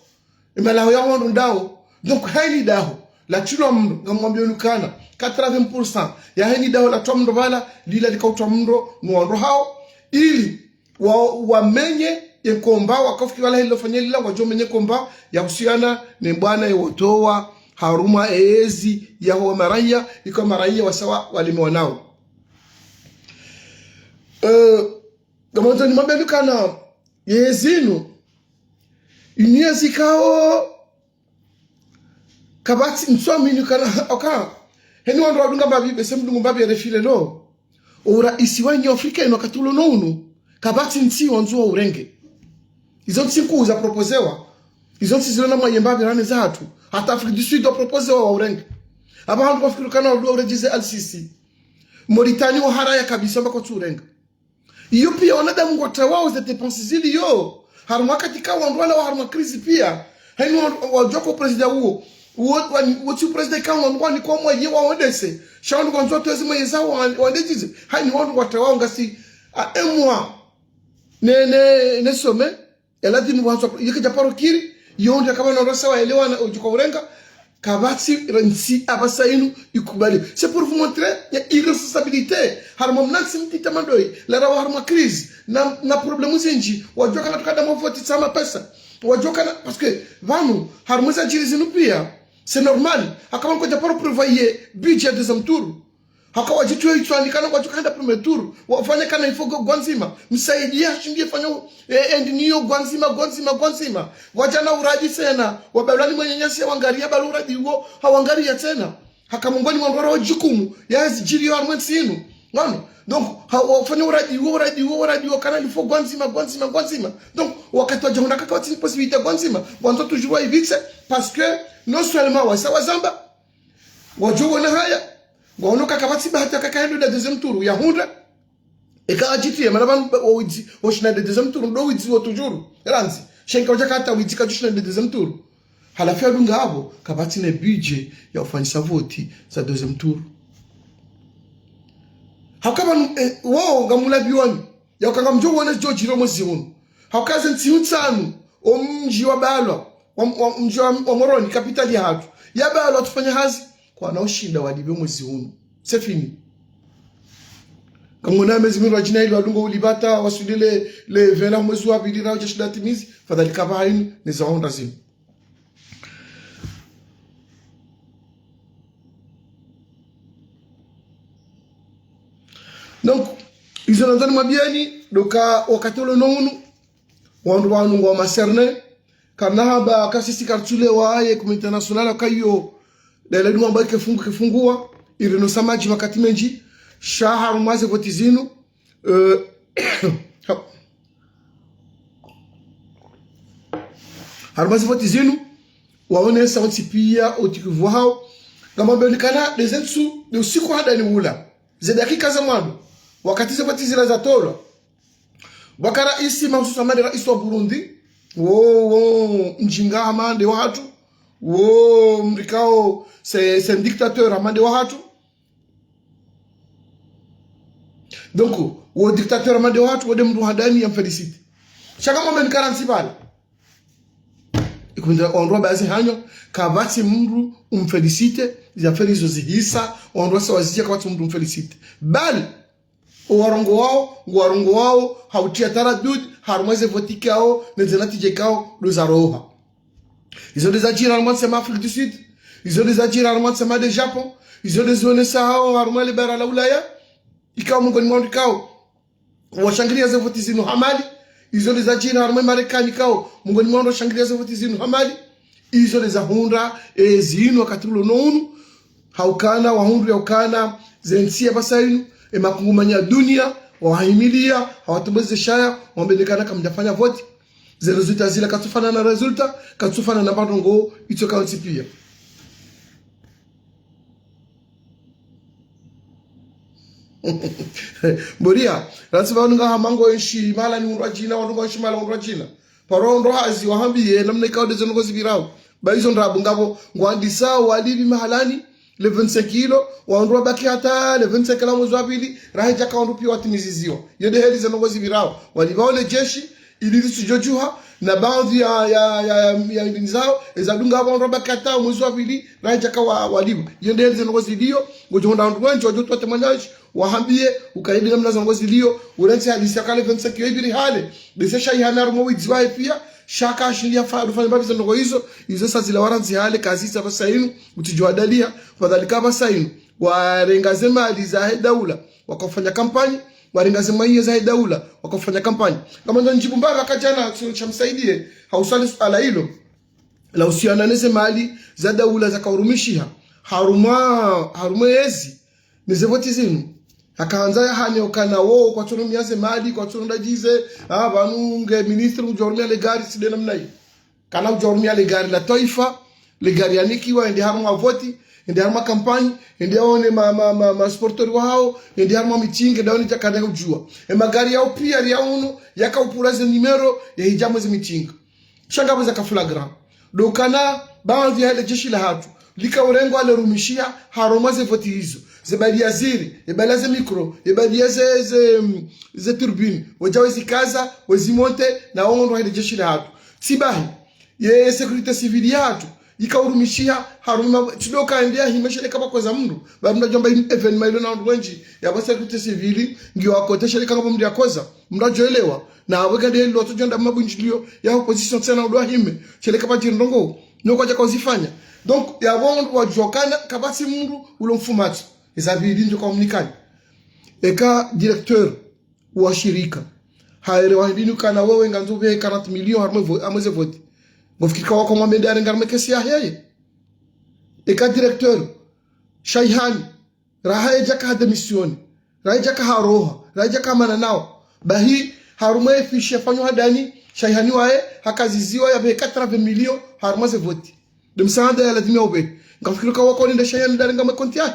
emalaho ya wandru ndao. Donc, hayini daho, latrilwa mndru, ngamwambio nukana, quatre-vingts pour cent, ya hayini daho latrilwa mndru pvala, lila likautrilwa mndru, ni wandru hao, ili, wa, wamenye, ye nkomba, wakafikiri wala hilo fanya lila, wadjo menye nkomba, ya husiana, ne bwana ye wotowa, harumwa eyezi, yaho maraya, iko maraya, wasawa, walimewa nao. Eh, Ngamandzo nimwambie ukana, ye zinu, inu yezi ikao, kapvatsi ntsu amini ukana, oka, heni wandru wadunga mbapvi, bese mdungu mbapvi ya refile lo. O uraisi wa Union Africaine wakati ulo no unu, kapvatsi ntsi wandzo wa urenge. Izo ntsi nkuu za proposewa, izo ntsi zilo na mwaye mbapvi rane za hatru, hata Afrique du Sud wa proposewa wa urenge. Apva wandru wafikiri ukana wadua uredjeze Al-Sisi. Mauritanie wa haraya kabisa mba kwatsu urenga. Iyo pia wanadamu ngwatawao ze dépenses zilio. Harumwa wakati ka wandru wala wa harumwa crise pia. Hayini wa, wadjuwa ko président uwo. Uwo, wani, uwo tsi président ka wandru wani kwa mwaye wa wendese. Sha wandru wandzo watowe ze mwaye za wa, wendesize. Hayini wandru ngwatawao ngasi à un mois. Ne, ne, ne sommet. Ela dini wandzo, yeke dja paro kiri, yo ndja kama na rasa wa elewana, udjuka urenga, kapvatsi rantsi apvasa inu ikubali. C'est pour vous montrer, ya irresponsabilité, harumwa mnantsi mtiti mandoyi, lara wa harumwa crise, na, na problèmes zindji, wadjuwa kana tukada mavoti tsama pesa, wadjuwa kana, parce que, pvanu, harumwa zadjiri zinu pia, c'est normal, hakama nkodja paro prévoir budget deuxième tour. Haka wadjitwe itswani kana ngwadjo henda premier tour. Wafanya kana ifo go gwandzima. Msaidie hashindie fanya u, eh, endi niyo gwandzima, gwandzima, gwandzima. Wadja na uradi tsena. Wabalwa ni mwenye nyasi ya wangari ya balu uradi uwo. Hawangari ya tsena. Haka mongoni mwa ndwara wa djukumu. Ya zidjiri yo harumwa entsi inu. Pvanu. Donc, ha, wafanya uradi, wo uradi, wo uradi, wo kanali fo gwandzima, gwandzima, gwandzima. Donc, wakati wadja hundra kaka watsina possibilité gwandzima, ngwandzo toujours waivitse, parce que non seulement wasa wazamba, wadjo wona haya, ngwaono kaka pvatsi bahati kaka yendo nda deuxième tour, ya hundra, eka adjitiye, mana pvanu, wo widzi, wo shinda nda deuxième tour, ndo widzi wo toujours, randzi, sha eka wadja kata widzi kadjo shinda nda deuxième tour. Halafu yadunga apvo, kapvatsi ne budget ya ufanyisa voti za deuxième tour. Hauka pvanu, eh, wo, ngamulabiwani. Yauka ngamdjo wona zidjo djiri omwezi unu. Hauka ze ntsihu ntsanu, omdji wa Balwa, wa, wa, mdji wa, wa Moroni, capitale yahatru. Ya Balwa watsufanya hazi, kwana ushinda walipve omwezi unu. C'est fini. Kamwona mezi miri wadjina ili wadungo ulipva hata waswili le, le vingt la mwezi wa pvili raha wadja shinda watimizi, fadhali kapva hayinu, neza wahundra zinu. Donc, izo nandzo nimwambiyeni, ndo uka wakati ulo no unu, wandru wanu ngwao concernés, kana hamba ka sisi kartsulewa ye communauté internationale, kayo, lele duma mba ke fungu, ke funguwa, irino sa madji makati mendji, sha harumwa ze voti zinu, euh, ha- harumwa ze voti zinu, waonesa wontsi piya utukufu wahao, ngamwambiyoni kana nde ze ntsu, nde usiku handani ula, ze dakika za mwando, wakati ze voti zila zatolwa, pvwaka raisi mahususu hama nde raisi wa Burundi, wo, wo, mdjinga hama nde wahatru, wo, mdru ikao, c'est, c'est un dictateur hama nde wahatru. Donc, wo dictateur hama nde wahatru, wo nde mdru handani ya mfélicité. Sha ngamwambiyoni kana ntsi pvala. Ikumindra ondro bazi hanyo, kapvatsi mdru umfélicité, za feri zo zihisa, ondro sa wazidja kapvatsi mdru umfélicité. Bali, owarongowao, ngowarongowao, ha utriya taradudi, harumwa ze voti ikao, ne ze natija ikao, ndo zaroha. Izo nde zadjiri harumwa ntsi hama Afrique du Sud, izo nde zadjiri harumwa ntsi hama nde Japon, izo nde zionesao harumwa le bara la Ulaya, ikao mongoni mwa wandru ikao washangiriya ze voti zinu ha Mali, izo nde zadjiri harumwa Marekani ikao mongoni mwa wandru washangiriya ze voti zinu ha Mali, izo nde zahundra, e, zinu wakati ulo no unu, haukana, wahundru yaukana, ze ntsi ya pvasa inu, e makungumanyo ya dunia, wawahimiliya, hawatembeze shaya, wambiyeni kana kamdjafanya voti. Ze résultat zila katsufanana résultat, katsufanana mba ndrongo, itso kayontsi piya. Mboria, rantsi pvanu nga hama ngo enshi mahala ni undrwa djina, wandru ngo enshi mahala undrwa djina. Paro ndo hazi wahambiye, namna ikao nde ze ndrongo zipvirao. Ba izo ndrabo ngapvo, ngwandisa, walipvi mahalani, le vingt-cinq ilo, wandru wabaki hata, le vingt-cinq la mwezi wa pvili, raha idjaka wandru piya watimiziziwa. Yo nde heli ze ndrongo zipvirao. Walipvao le jeshi, ili lisudjodjuha, na baadhwi ya, ya, ya, ya, ya ndini zao, eza dunga wandru wabaki hata, mwezi wa pvili, raha idjaka wa, walipvwa. Yo nde heli ze ndrongo ziliyo, ngodjo hundra wandru wendji, wadjo towa témoignage, wahambiye, ukaidi namna ze ndrongo ziliyo, urantsi hadisi ya kale vingt-cinq yo ipviri hale, bese shayi hana harumwa widzi wahe piya, shaka ashindi ya fa, ufanya mbapvi ze ndrongo izo, izo sa zila warantsi hale, kazi sa pvasa inu, utsidjo wadaliha, fadhali ka pvasa inu, warenga ze mali zahe daula, wakofanya kampanyi, warenga ze mali zahe daula, wakofanya kampanyi. Kama ndo ndjibu mbapvi kadjana, tsi sha msaidiye, ha uswali suala ilo, la uhusiana ne ze mali, za daula zaka urumishiha, harumwa, harumwa yezi, ne ze voti zinu. Hakahandza yahanye ukana wo, kwatsurumiya ze mali, kwatsurunda djize, ah, pvanu nge ministre udjo urumiya le gari, tsi nde namna iyo. Kana udjo urumiya le gari la twaifa, le gari yanikiwa, yende harumwa voti, yende harumwa kampanyi, yende yaone ma, ma, ma, ma supporters wahao, yende harumwa mitingi, yende yaone djakana udjuwa. E magari yao piya, ya unu, yaka upvura ze numéro, yahidja mwe ze mitingi. Sha ngapvo zaka flagrant. Ndo ukana, baadhwi yahe le jeshi lahatru, lika urengwa le rumishiha, harumwa ze voti izo. Ze baliya ziri, e baliya ze micro, e baliya ze, ze, mm, ze tribune. Wadja wezikaza, wezimonter, na wondro wahe le jeshi lahatru. Tsi bahi, ye sécurité civile yahatru, ika urumishiha, harumwa, tsi ndo uka yende yahime sheleka pvwakoza mndru. Ba mndru adjo amba inu événement ilo na wandru wendji, yapvo sécurité civile, ngiyo à côté sheleka ngapvo mndru yakoza. Mndru adjo elewa. Na apvo ika nde lilo watsodjo enda mabundjiliyo ya opposition tsena ndo wahime. Sheleka pvadjiri ndrongo. No kwadjaka uzifanya. Donc, yapvo wadjo ukana, kapvatsi mndru ulo mfumatso. Eza pvili ndjo ka umnikani. Eka directeur wa shirika. Haere wahindri ukana wewe ngandzo upvehe quarante millions harumwa vo-, harumwa ze voti. Ngofikiri ka wako mwamende arenge harumwa kesi yaheye. Eka directeur, shayi hanu, raha yedjaka ha démissionner. Raidja ka haroha, raidja ka mana nao. Bahi, harumwa ye fishi yafanywa handani, sha ihaniwa ye, hakaziziwa yapvehe quatre-vingts millions, harumwa ze voti. Nde msaada ya lazima upvehe. Ngafikiri ka wako ninde sha ihani ndarenga makonti yahe.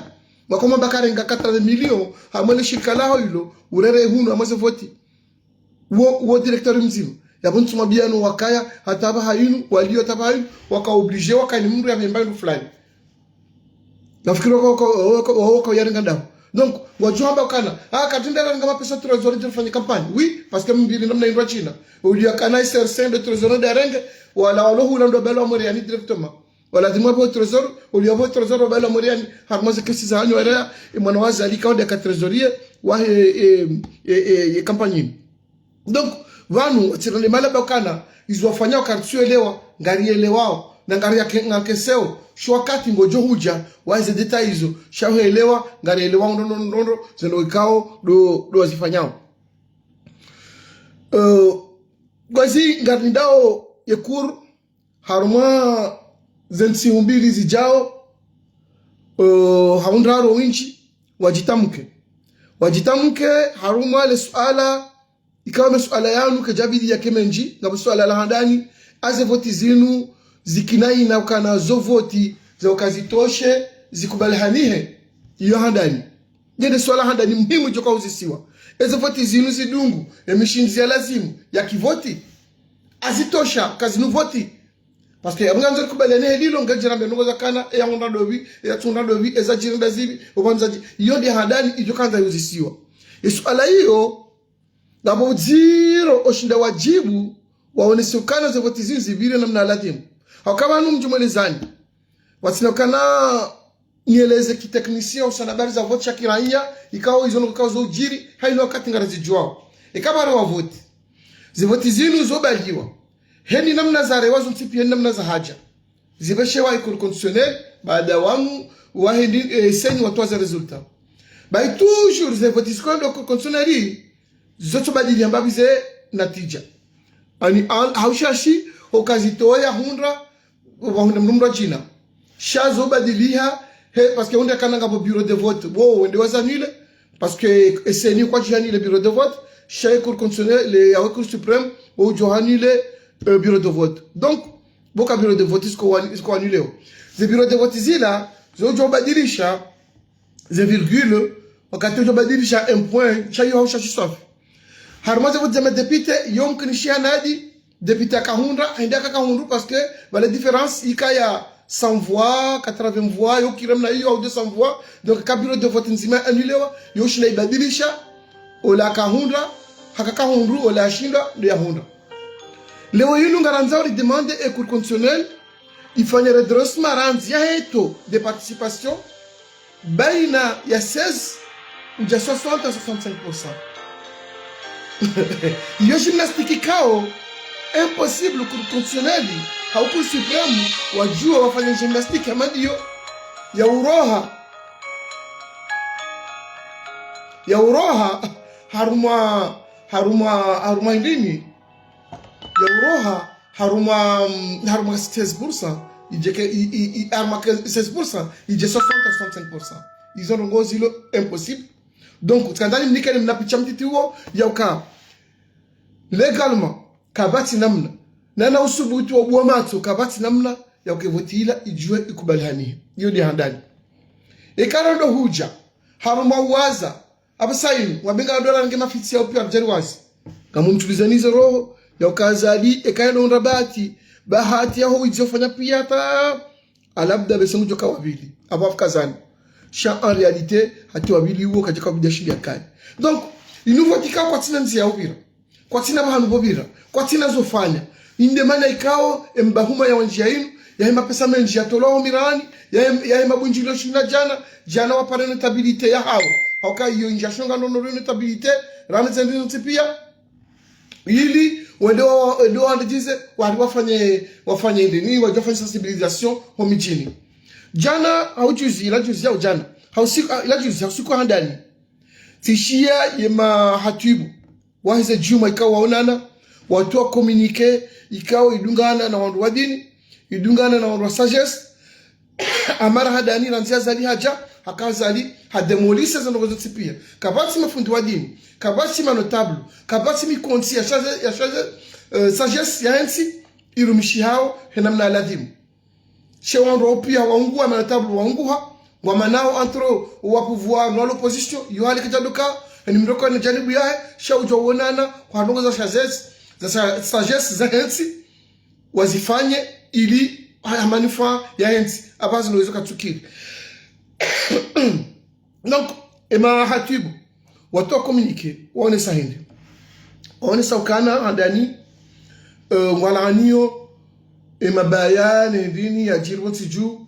Wako mamba karenga quatre-vingts millions, harumwa le shirika laho ilo, urere hunu, harumwa ze voti. Wo, wo directeur mdzima. Yapvo ntsu mabiyano wakaya, hata apvaha inu, walio hata apvaha inu, waka obligé, waka ni mndru ya mimba inu fulani. Nafikiri waka, waka, waka, waka, waka uyarenga ndahu. Donc, wadjo hamba ukana, ah, katsi nde rarenga mapesa trésor djeri fanye campagne. Oui, parce que mbili namna indwa shina. Uliya kana S R C nde trésor nde yarenge, wala walo hula ndo balo wa Moriyani directement. Wala ladhimu wapvehe trésor, uliya wapvehe trésor wa balo wa Moriyani, harumwa ze kesi zahanyu wareya, e mwana wa Azali kaonde ka trésorier, wahe, e, e, e, e, campagne. Donc, pvanu, watsirande mala ba ukana, izo wafanyao karitsu elewa, ngari elewao, na ngari yake-, ngakeseo, sho wakati ngodjo hudja, wa ze détails izo, sha ho elewa, ngari elewao, ndo, ndo, ndo, ndo, zendo ikao, ndo, ndo wazifanyao. Eh, kwazi, ngari ndao, ye cour, harumwa ze ntsihu mbili zidjao, eh, hau ndraru windji, wadjitamke. Wadjitamke, harumwa le suala, ikao me suala yanu kedjabidi yake mendji, ngapvo suala la handani, eze voti zinu, zikinaina ukana zo voti, za ukazitoshe, zikubalihanihe, iyo handani. Yende suala handani muhimu djoka uzisiwa. Eze voti zinu zidungu, emishindzi ya lazimu, ya kivoti, azitosha, kazinu voti. Parce que, apvo ngandzo rikubaliane helilo, ngedjera mbe nungo za kana, eya ngondra ndopvi, eya tsundra ndopvi, eza djiri nda zipvi, opvandza dji-, iyo nde handani, idjo kandza yuzisiwa. Esuala iyo, ngapvo udziro, oshinda wadjibu, waonese ukana ze voti zinu zipvire namna ladhimu. Hauka pvanu mdjumwelezani. Watsina ukana nieleze ki technicien, usana habari za voti sha kiraiya, ikao izo no ikao zo udjiri, haina wakati ngarizidjuao. Eka pvare wa voti. Ze voti zinu zo baliwa. Heni namna zarewa zontsi pia heni namna zahadja. Zipveshewa e Cour constitutionnelle, baada wamu, wahendi, eh, CENI watowa ze résultat. Bahi toujours ze voti zikondo Cour constitutionnelle, zotso badili hamba pvi ze natija. Ani al-, haushashi, okazitowa ya hundra, wa hundra mndru mndru djina. Sha zo badiliha, he, parce que hundra kana ngapvo bureau de vote, wo, wende wazi annule, parce que CENI kwadji annule bureau de vote, sha e Cour constitutionnelle, le, ya Cour suprême, wo udjo annule, euh, bureau de vote. Donc, pvoka bureau de vote, isko wa-, isko annulé wo. Ze bureau de vote zila, zo udjo badilisha, ze virgule, wakati udjo badilisha un point, sha iyo haushashi swafi. Harumwa ze voti za madéputé, yo mkinishiha nadi, député akahundra, hende akakahundru, parce que, pvale différence, ikaya cent voix, quatre-vingts voix, yo kire mna iyo, au deux cents voix, donc, ka bureau de vote ndzima annulewa, yo shinda ibadilisha, ola akahundra, hakakahundru, ola ashindwa, ndo yahundra. Leo yinu ngarandzao ri demande e Cour constitutionnelle, ifanye redressement randzi yahe taux de participation, baina ya seize udja soixante à soixante-cinq pour cent. Iyo gymnastique ikao, impossible Cour constitutionnelle, hau Cour suprême, wadjuwa wafanye gymnastique, hama ndiyo, ya uroha. Ya uroha, harumwa, harumwa, harumwa indini. Ya uroha, harumwa, mm, harumwa seize pour cent, idje ke, i, i, i, harumwa ke seize pour cent, idje soixante à soixante-cinq pour cent. Izo ndrongoo zilo impossible. Donc, tsikandani mnikeni mna picha mtiti uwo, ya uka, légalement, kapvatsi namna. Na na usubuti wa buwa matso, kapvatsi namna, ya uke voti ila, idjuwe ikubalihanihe. Iyo nde handani. Eka rondo hudja, harumwa uwaza, apvasa inu, wabenga ndo range mafitsi ya upvi ardjeri wazi. Ngamumtulizanize roho, ya uka Azali, eka yendo undra bahati, bahati yaho widzi ofanya pia ta, alabda bese ngudjoka wa pvili, apvo afukazani. Sha en réalité, hata wa pvili uwo kadjaka pvili ya shili ya kali. Donc, inu voti ka kwatsina ndziya ya upvira. Kwatsina pvahanu pvo pvira. Kwatsina zofanya. Inde mana ikao, embahuma ya wandjiya inu, yahe mapesa mendji yatolwa ho mirani, yahe, yahe mabundjilio shina djana, djana wapare notabilité yahawo. Hauka iyo indja shonga ndo no notabilité, rani zendi zontsi pia. Ili, wende wa, wende wa, wende djize, wali wafanye, wafanye inde, ni wadjo fanye sensibilisation ho midjini. Djana, hau juzi, ila juzi yau djana. Hau siku, ah, ila juzi, hau siku handani. Tsishiya ye mahatibu. Wahe ze djumwa ikao waonana, watowa communiqué, ikao idungana na wandru wa dini, idungana na wandru wa sagesse, amara handani randzi Azali hadja, Haka Azali, hadémolir ze ndrongoo zontsi pia. Kapvatsi mafundi wa dini, kapvatsi manotable, kapvatsi mikontsi ya chaje-, ya chaje-, eh, sagesse yahe ntsi, irumishihao he namna ya ladhimu. She wandru wao pia waunguha, manotable waunguha, ngwamanao entre wa pouvoir na l'opposition, yo hali kajaduka, ni mdru ka na janibu yahe, sha udjo wonana, kwa ndrongoo za sagesse, za sa-, sagesse zahe ntsi, wazifanye ili ha-, ha manufaa yahe ntsi, apvaha zinu izo katsukiri. Donc, ema hatibu, watoa communiqué, waonesa hindri. Waonesa ukana, handani, eh, ngwalaaniyo, ema baya, ne ndrini, yajiri pvontsi dju,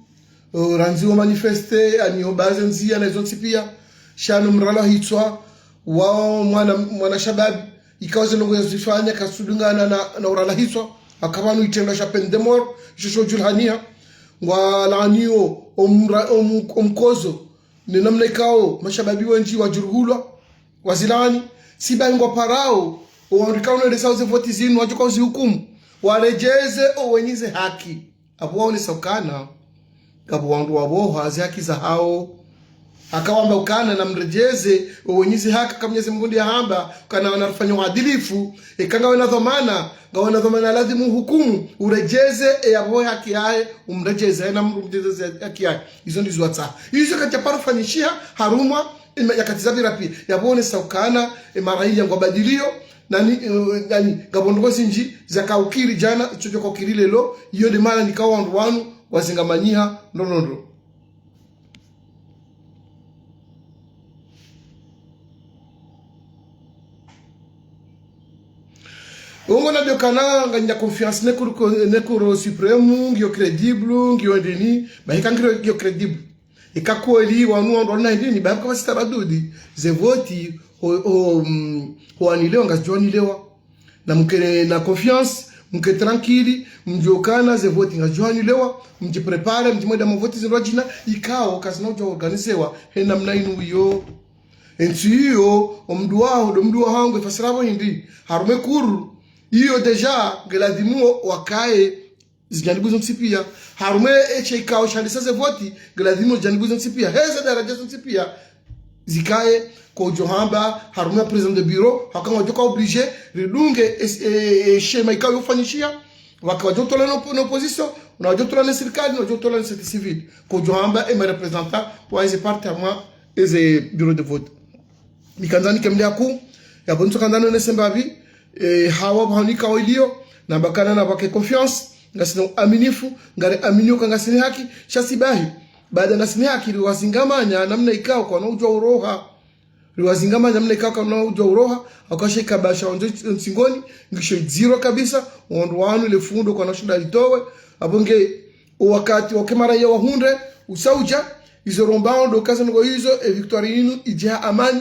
eh, randzi wamanifesté, ani wabaze ndzia, na izo ntsi pia, sha no mralwa hitswa, wao mwana, mwana shababi, ikao ze ndrongoo yazifanya, kazitsudungana na, na uralwa hitswa, haka pvanu itrendwa sha peine de mort, isho sho djulihaniha, ngwalaaniyo, omra-, om-, omkozo, ne namna ikao, mashababi wendji wadjuruhulwa, wazilaani, si bahi ngwaparao, owandru ikao no waresao ze voti zinu, wadjo ka uzihukumu, waredjeze owenyi ze haki. Apvo waonesa ukana, ngapvo wandru wapvoha ze haki zahao. Haka wamba ukana na mredjeze owenyi ze haki, ka Mwenyezi Mungu ndiye hamba, ukana wana rufanya uadilifu, eka ngawena dhwamana, ngawena dhwamana ladhimu uhukumu, uredjeze, e yapvohe haki yahe, umredjeze, na mdru umredjeze haki yahe. Izo ndizo watsaha. Izo kazidjaparo fanyishiha, harumwa, ema nyakati zapvira pia. Yapvo waonesa ukana, ema raiya ngwabadiliyo, nani, eh, nani, ngapvo ndrongoo zindji, zaka ukiri djana, isho djo ka ukiri leo, iyo nde mana nikao wandru wanu, wazingamanyiha, ndro, ndro, ndro. Ongo na biokana, nganyina confiance, ne Cour, ne Cour suprême, ngiyo crédible, ngiyo ndrini, bahi ka ngiyo, ngiyo crédible. Eka kweli wanu wandru wana ndrini, bahi kapvatsi taradudi, ze voti, ho, ho, mm, ho anilewa, ngazidjo anilewa. Na mke na confiance, mke tranquille, mdjuwe ukana ze voti ngazidjo anilewa, mdjiprépare, mdjimwende mavoti zindru djana, ikao kazina udja organisewa, he namna inu iyo. Entsi iyo, omdru waho, ndo mdru wahangu, efasiri apvo hindri, harumwa e Cour, iyo déjà, ngeladhimu wakaye, zijanibu zontsi pia. Harumwa eshe ikao shandisa ze voti, ngeladhimu zijanibu zontsi pia. Heze daraja zontsi pia. Zikaye, kodjo hamba, harumwa président de bureau, haka ngwadjo ka obligé, ridunge, es-, e, e, shema ikao yofanyishiha, waka wadjo tola no, no opposition, na wadjo tola ne sirikali, na wadjo tola ne société civile. Kodjo hamba, ema représentant, wa eze parti harumwa, eze bureau de vote. Nikandzani kemle aku, yapvo ntsu kandzani ne sembabi, e, hawa pvahanu ikao iliyo, na bakana na pvake confiance, ngasina uaminifu, ngari aminio ka ngasina haki, sha si bahi, baada ngasina haki, riwazingamanya namna ikao kwana udjua uroha. Riwazingamanya namna ikao kwana udjua uroha, haka she ikao basha wandzo ntsingoni, ngisho zéro kabisa, wandru wanu le fundo kwana shinda litowe, apvo nge, o wakati wake maraiya wahundre, usaudja, izo rombao ndo kaza ndrongoo izo, e victoire inu, idje ha amani,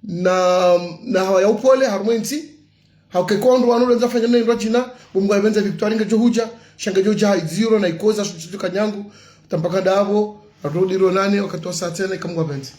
na, na hawa ya upole, harumwa entsi, hauka eka wandru wanu wandza fanya namna indru djana, bo Mngu yapvendza victoire ngedjo hudja, sha ngedjo hudja ha zéro na ikoza, shutshu kanyangu, tampaka ndapvo, arudi ronane, wakati wa saa tsena, eka Mngu yapvendza.